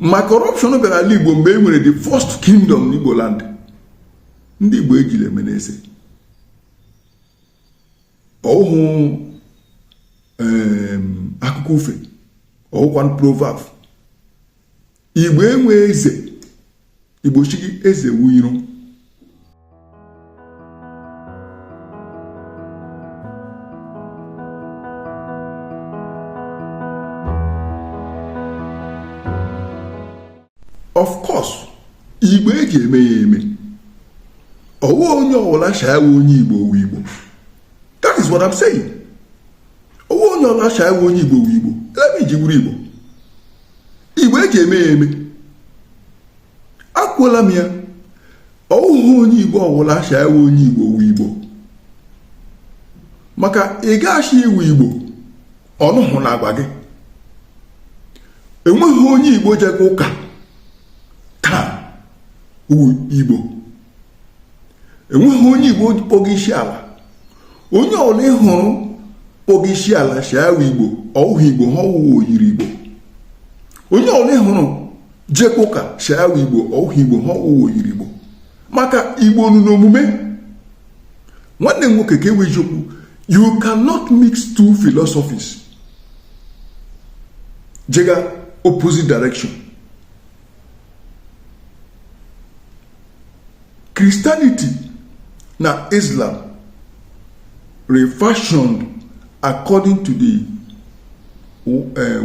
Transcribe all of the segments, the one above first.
Ma corruption bịara ala Igbo mgbe e nwere the first kingdom n'Igbo land, ndị Igbo ejila eme n'eze. Ọwụhụ akụkọ ufe, ọwụkwan proverb. Igbo enwe eze, Igbo chigi eze wu iro. Of course, Igbo eji eme ya eme. Ọwụ onye ọwụla shawa onye Igbo wu Igbo. That is what I'm saying. Ọwụ onye ọwụla shawa onye Igbo wu Igbo. Ebe iji wuru Igbo, Igbo eji eme ya eme. Akwuola m ya, ọwụhụ onye Igbo ọwụla shawa onye Igbo wu Igbo. Maka ị gaghị iwu Igbo ọnụhụ na agwa gị. Enweghị onye Igbo jega ụka taa wu Igbo. Enweghị onye Igbo kpọga isi ala. Onye ọla ị hụrụ kpọga isi ala shawa Igbo, ọwụghị Igbo, ha ọwụwa oyiri Igbo. Onye ọla ị hụrụ jekwa ụka shawa Igbo, ọwụghị Igbo, ha ọwụwa oyiri Igbo. Maka Igbo nụ n'omume. Nwanne m nwoke, ka ewe eziokwu, you cannot mix two philosophies jega opposite direction. Christianity na Islam refashioned according to the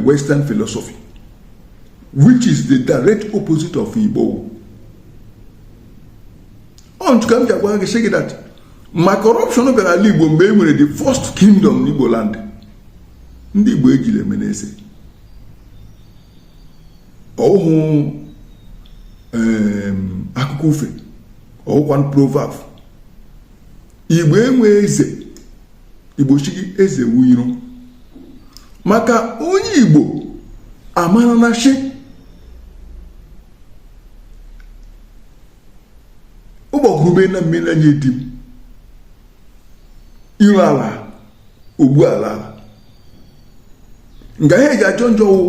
Western philosophy, which is the direct opposite of Igbo. Ọ ntu ka m ji agwa gị sị gị that ma corruption bịara ala Igbo mgbe e nwere the first kingdom n'Igbo land, ndị Igbo ejila eme n'eze. Ọwụhụ akụkọ ufe, ọwụkwan proverb. Igbo enwe eze, Igbo chigi eze wu iro. Maka onye Igbo amara na shi ụgbọgụrụbe na mmiri anya edi m iru ala ogbu ala ala nga ihe eji achọ njọ wụ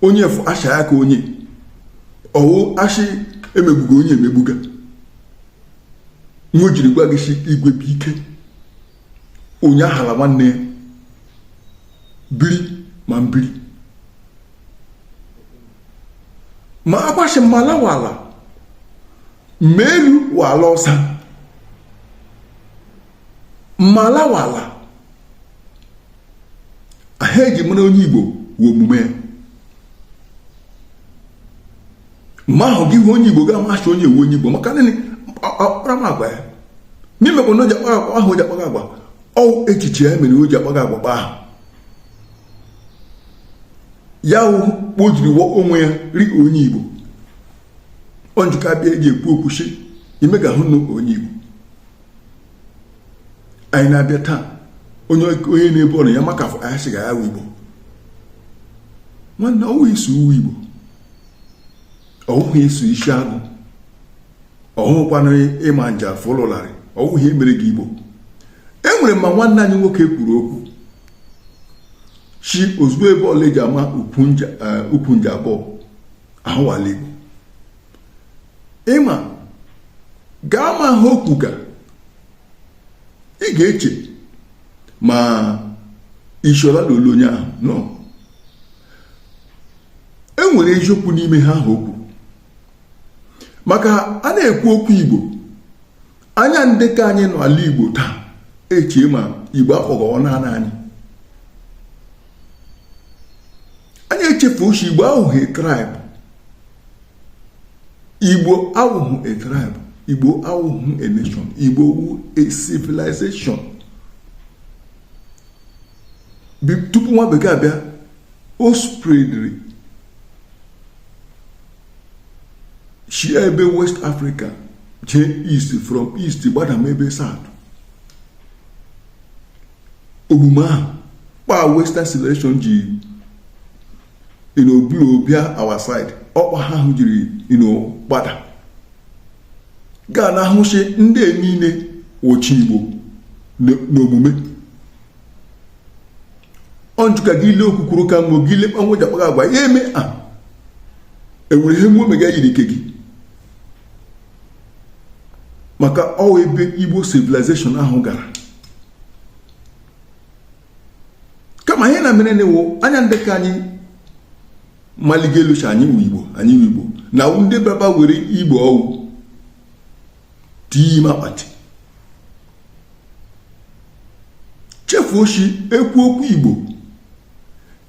onye fụ asha ya ka onye ọwụ ashị emegbuga onye emegbuga nwa jiri gwa gị si igwe bụ ike onye ahala nwanne ya biri ma mbiri ma akwasị mmala wala ma elu wala ọsa mmala wala aha eji mara onye Igbo wụ omume ya. Mgbe ahụ gị hụ onye Igbo ga-amasị onye ewu onye Igbo maka nịnị akparamagwa ya n'imekwa na o ji akpa agwa ahụ o ji akpaga agwa ọ echiche ya mere o ji akpaga agwa ahụ ya o jiri wọ onwe ya ri onye Igbo. Ọ njikọ abịa eji ekwu okwu si ime ga hụ na onye Igbo anyị na-abịa taa onye onye na-ebu ọnụ ya maka afọ anyị sị ga ya wụ Igbo. Nwanne, ọwụ isu uwe Igbo, ọwụghị isu isi agụ, ọhụkwanụ ịma nja fụlụlarị, ọwụghị emere gị Igbo. E nwere ma nwanne anyị nwoke kwuru okwu chi ozugbo ebe ọla eji ama ukwu nja abụọ ahụwala Igbo. Ịma gaa ma ha okwu ga ị ga-eche ma ishola na olu onye ahụ no. E nwere eziokwu n'ime ha ahụ okwu maka a na-ekwu okwu Igbo anya ndị ka anyị nọ ala Igbo taa echie ma Igbo akpọgọwọ naanị anyị. Anyị echefu ochi Igbo awụghị tribe. Igbo awụghị a tribe. Igbo awụghị a nation. Igbo wu a civilization. Tupu nwa bekee abịa, o spreadiri si ebe West Africa jee east, from east gbadam ebe south. Omume ahụ kpa Western civilization ji blow bịa our side, ọkpa ha ahụ jiri gbada gaa na ahụchi ndị niile wụchi Igbo n'omume. Ọ njụka gị ile okwukwuru ka mgbe gị lekpa nwe ji akpaga agwa ya eme a Enwere ihe nwa omega yiri ike gị maka ọ ebe Igbo civilization ahụ gara. Kama ihe na mere na-ewu anya ndị ka anyị maliga elu si anyị wụ Igbo, anyị wụ Igbo na ndị baba were Igbo ọwụ tii ime akpati, chefuo shi ekwu okwu Igbo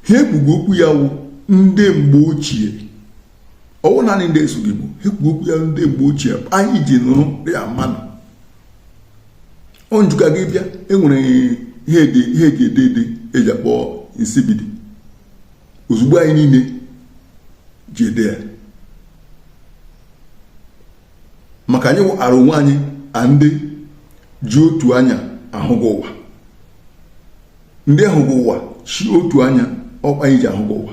ha ekwugo okwu ya wụ ndị mgbe ochie. Ọwụ naanị ndị esoghị Igbo ha ekwugo okwu ya ndị mgbe ochie anyị ji nụrụ ya mmanụ ọ njuka gị bịa. Enwere ihe eji ede ede eji akpọ nsibidi ozugbo anyị niile ji ede ya maka anyị ara onwe anyị a ndị ji otu anya ahụghị ụwa, ndị ahụghị ụwa chi otu anya ọkpa anyị ji ahụghị ụwa.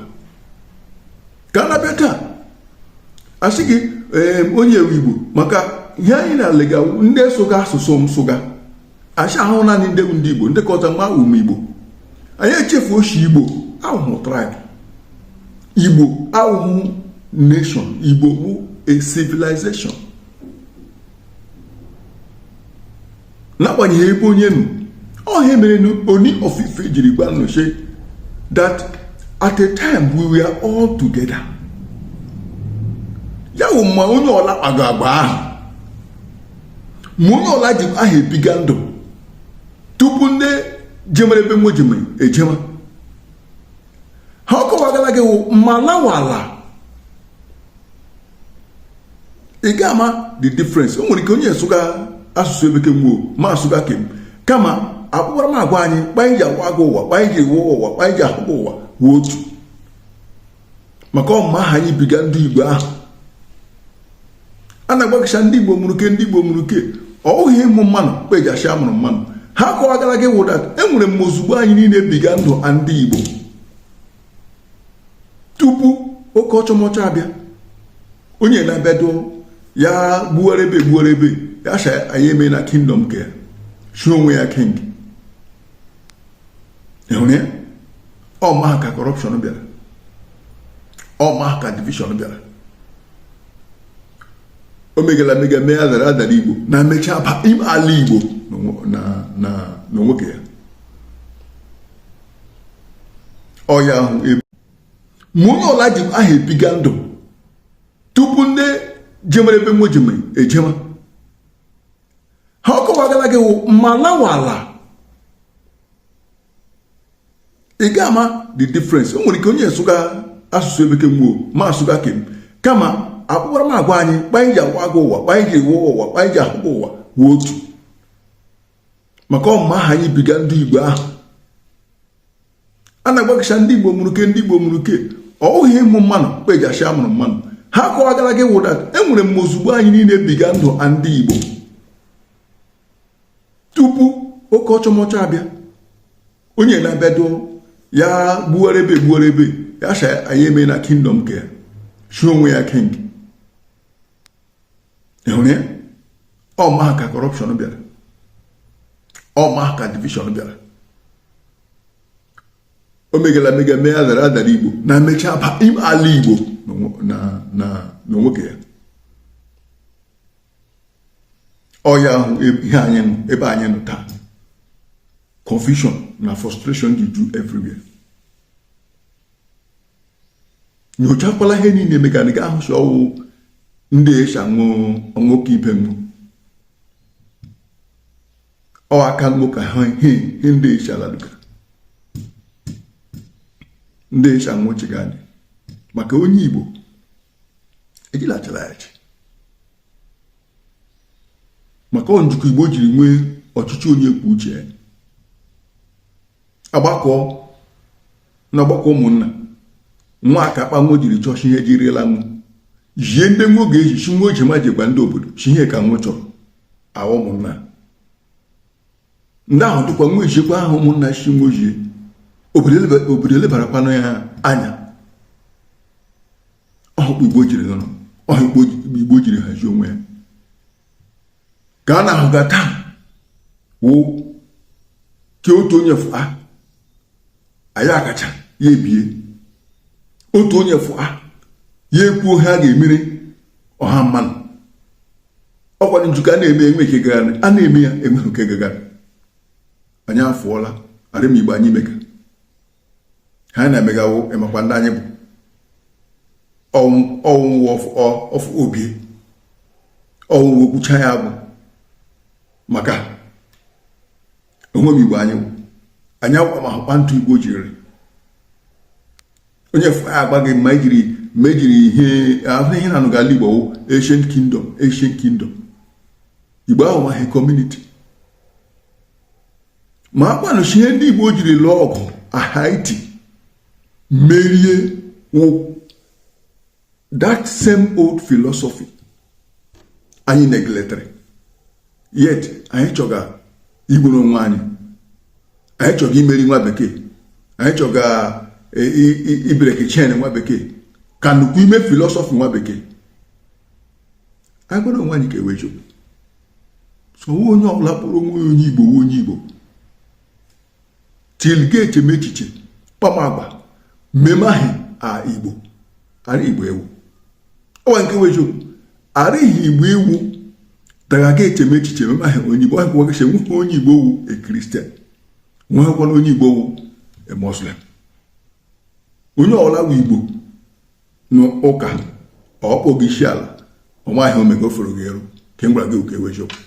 Ka a na-abịa taa asị gị onye ewu Igbo maka ihe anyị na-alega ndị sụga asụsụ m sụga asị ahụ naanị ndị ndị Igbo ndị kọta nwa ume Igbo. Anyị echefuo shi Igbo ahụhụ tribe, Igbo ahụhụ nation, Igbo bụ a civilization. N'agbanyeghị ebe onye nọ, ọ ihe mere Oni of Ife jiri gwa nnụ sị that at a time we were all together. Ya wụ ma onye ọla kpago agba ahụ, ma onye ọla ji aha ebiga ndụ tupu ndị jemere ebe nwe jemere ejema ha ọkọwagala gị wụ malawala. Ị ga-ama the difference. O nwere ike onye sụga asụsụ bekee nwuo ma asụga kem, kama akpụkparamagwa anyị kpa anyị ji awa agụ ụwa, kpa anyị ji ewe ụwa, kpa anyị ji ahụgụ ụwa wụ otu maka ọmụma aha anyị biga ndị Igbo ahụ a na-agbakịcha ndị Igbo mụrụ ke ndị Igbo mụrụ ke. Ọ bụghị ịmụ mmanụ kpeji asị amụrụ mmanụ ha kọwagara gị wụ that enwere m ozugbo anyị niile biga ndụ a ndị Igbo tupu oke ọchọmọchọ abịa. Onye na-abịado ya gbuwara ebe gbuwara ebe ya sha anyị eme na kingdom ke ya chi onwe ya king. Ịhụrụ ya ọ ma ka corruption bịara, ọ ma ka division bịara, o megala mega mee adara adara Igbo na mechaa ba ime ala Igbo na n'onwe ya. Ọya ahụ ebe ma onye ọla ji aha ebiga ndụ tupu ndị jemere ebe nwe jemere ejema ha ọkọwagala gị wụ malawala. Ị ga-ama the difference. O nwere ike onye sụga asụsụ bekee nwuo ma asụga kem, kama akpụkparamagwa anyị kpa anyị ji awa agụ ụwa, kpa anyị ji ewe ụwa, kpa anyị ji ahụgụ ụwa wụ otu maka ọmụma aha anyị biga ndị Igbo ahụ a na-agbakịcha ndị Igbo mụrụ ke ndị Igbo mụrụ ke. Ọ bụghị ịmụ mmanụ kpeji asị amụrụ mmanụ ha kọwagara gị wụ that enwere m ozugbo anyị niile biga ndụ a ndị Igbo tupu oke ọchọmọchọ abịa. Onye na-abịado ya gbuwara ebe gbuwara ebe ya sha anyị eme na kingdom ke ya chi onwe ya king. Ịhụrụ ya ọ ma ka corruption bịara, ọ ma ka division bịara, o megala mega mee adara adara Igbo na mechaa ba ime ala Igbo na n'onwe ya. Ọya ahụ ihe anyị nọ ebe anyị nọ taa, confusion na frustration dị ju everywhere. Nyochakwala ihe niile megara gị ahụ si ọwụ ndị esha nwoke ibe nwụ ọ aka nwoke ha ihe ndị esha lalugara ndị esha nwụchiga anyị maka onye Igbo ejilachara ya chi maka ọ njikọ Igbo jiri nwee ọchịchị onye kwuo uche ya. Agbakọ na ọgbakọ ụmụnna nwa aka akpa nwa jiri chọọ ihe jirila nwa jie ndị nwa ga-eji chi nwa oji ma ji gwa ndị obodo chi ihe ka nwa chọrọ ahụ ụmụnna ndị ahụ dịkwa nwa ejikwa ahụ ụmụnna chi nwa ojie obodo elebarakwanụ ya anya. Ọhụkpa Igbo jiri nọrọ, ọhụkpa Igbo jiri hazie onwe ya ka a na-ahụga taa wụ ke otu onye fụa anyị akacha ya ebie, otu onye fụa Ya ekwuo ha ga-emere ọha mmadụ. Ọkwa njikọ a na-eme enwe nke gara, a na-eme ya enweghị nke gagara. Anyị afụọla arịm Igbo anyị mega ha na-emegawo. Ịmakwa ndị anyị bụ ọnwụ ọfụ obi ọnwụ okwucha ya bụ maka onwe m. Igbo anyị bụ anyị akwamahụkwa ntụ Igbo jiri onye agba gị ma ejiri ma ejiri ihe ahụ ihe na-anụ ala Igbo wụ ancient kingdom, ancient kingdom. Igbo ahụ maghị community ma akwanụchi ihe ndị Igbo jiri lụọ ọgụ Haiti merie wụ that same old philosophy anyị neglectere. Yet anyị chọga igburu onwe anyị, anyị chọga imeri nwa bekee, anyị chọga ibreak chain nwa bekee ka nnukwu ime philosophy nwa bekee. Anyị gwara onwe anyị ka ewe eziokwu. So onye ọbụla kpọrọ onwe ya onye Igbo, onye Igbo till ga echeme echiche kpamagba mmemme a Igbo ara Igbo ewu ọwa nke ewe eziokwu arịghị Igbo iwu daga ga echeme echiche mmemme ahụ onye Igbo ahụ kwuwa nweghị onye Igbo wu a Christian, nweghịkwana onye Igbo wu a Muslim. Onye ọbụla wu Igbo n'ụka ọkpọ gị isi ala ọmaghị omega oforo gị eru ka m gwara gị ka ewe eziokwu.